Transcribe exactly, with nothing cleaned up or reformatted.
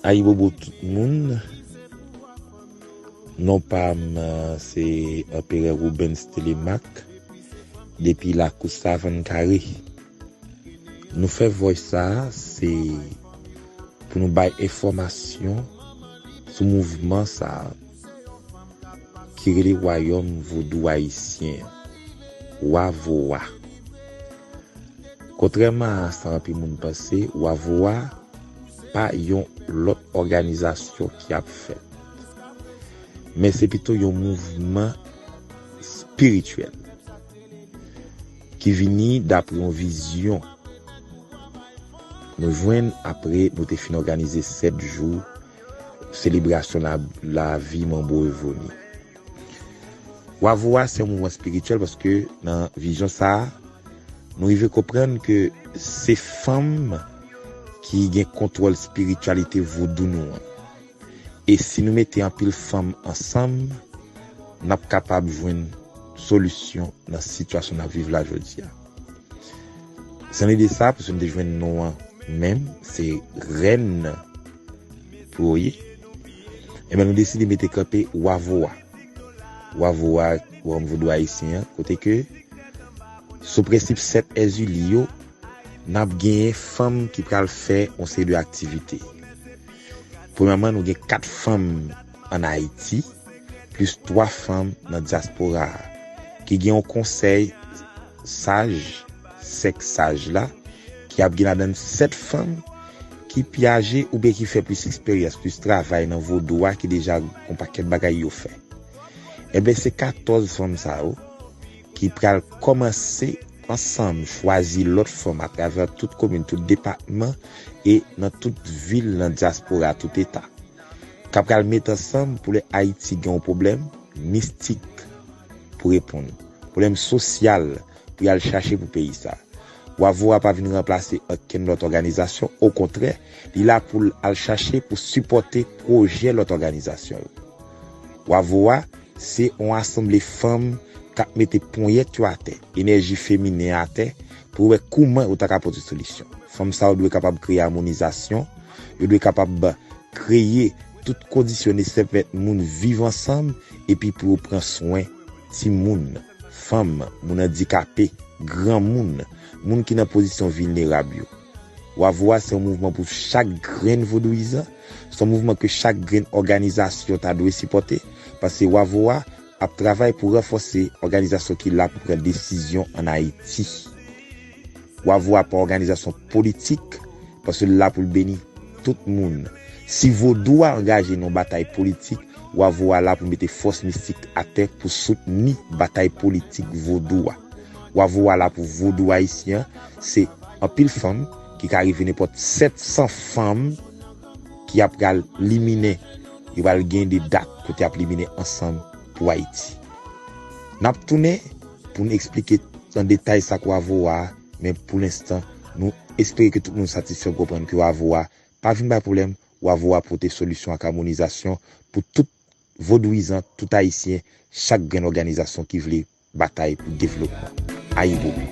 Ayibobo tout moun. Non pa m, se Anperè Rubens Telemaque, depi lakou Savann Kare. Nou fè voice sa a, se pou nou bay enfòmasyon sou mouvman sa a ki rele Wayòm Vodou Ayisyen, WAVOA. Kontrèman a sa anpil moun panse, WAVOA pa yon lòt òganizasyon ki ap fèt, men se pito yon mouvman espirityèl ki vini dapre yon vizyon nou jwenn apre nou te fin òganize sèt jou selebrasyon la, lavi Manbo Evoni. WAVOA se yon mouvman espirityèl paske nan vizyon sa a, nou rive konprann ke se fanm ki gen kontwòl espirityalite vodou nou an. E si nou mete anpil fanm ansanm, n ap kapab jwenn solisyon nan sitiyasyon n ap viv la jodi a. Se nan lide sa, pou nou te jwenn non an menm, se Rèn pou yo ye. Ebyen, nou deside mete kanpe WAVOA. WAVOA, Wayòm Vodou Ayisyen an, kote ke, sou prensip sèt Èzili yo, n ap genyen fanm ki pral fè yon seri de aktivite. Premyèman, nou gen kat fanm ann Ayiti, plis twa fanm nan dyaspora a, ki gen yon konsèy saj, sèk saj la, ki ap gen ladan l sèt fanm ki pi aje oubyen ki fè plis eksperyans, plis travay nan vodou a, ki deja gon pakèt bagay yo fè. Ebyen, se katòz fanm sa yo ki pral kòmanse ansanm chwazi lòt fanm atravè tout komin, tout depatman e nan tout vil nan dyaspora, tout eta, k ap pral met ansanm pou lè Ayiti gen yon pwoblèm mistik pou reponn, pwoblèm sosyal pou y al chache pou peyi sa. WAVOA pa vin ranplase okenn lòt òganizasyon, okontrè, li la pou l al chache pou sipòte pwojè lòt òganizasyon yo. WAVOA se yon asanble fanm k ap mete ponyèt yo atè, enèji feminen atè, pou wè kouman yo ta ka pote solisyon. Fanm sa yo dwe kapab kreye amonizasyon, yo dwe kapab kreye tout kondisyon nesesè pou pèmèt moun viv ansanm epi pou yo pran swen timoun, fanm, moun andikape, granmoun, moun ki nan pozisyon vilnerab yo. WAVOA se yon mouvman pou chak grenn vodouyizan, se yon mouvman ke chak grenn òganizasyon ta dwe sipòte, paske WAVOA ap travay pou ranfòse òganizasyon ki la pou pran desizyon ann Ayiti. WAVOA pa òganizasyon politik, paske l la pou l beni tout moun. Si vodou a angaje nan yon batay politik, WAVOA la pou mete fòs mistik atè pou soutni batay politik vodou a. WAVOA la pou vodou ayisyen an, se anpil fanm ki ka rive nenpòt sèt san fanm ki ap pral liminen, yo pral gen de dat kote y ap liminen ansanm pou Ayiti. N ap tounen pou n eksplike an detay sa k WAVOA a, men pou lenstan, nou espere ke tout moun satisfè konprann ke WAVOA pa vin bay pwoblèm, WAVOA pote solisyon ak amonizasyon pou tout vodouyizan, tout ayisyen, chak grenn òganizasyon ki vle batay pou devlopman. Ayibobo.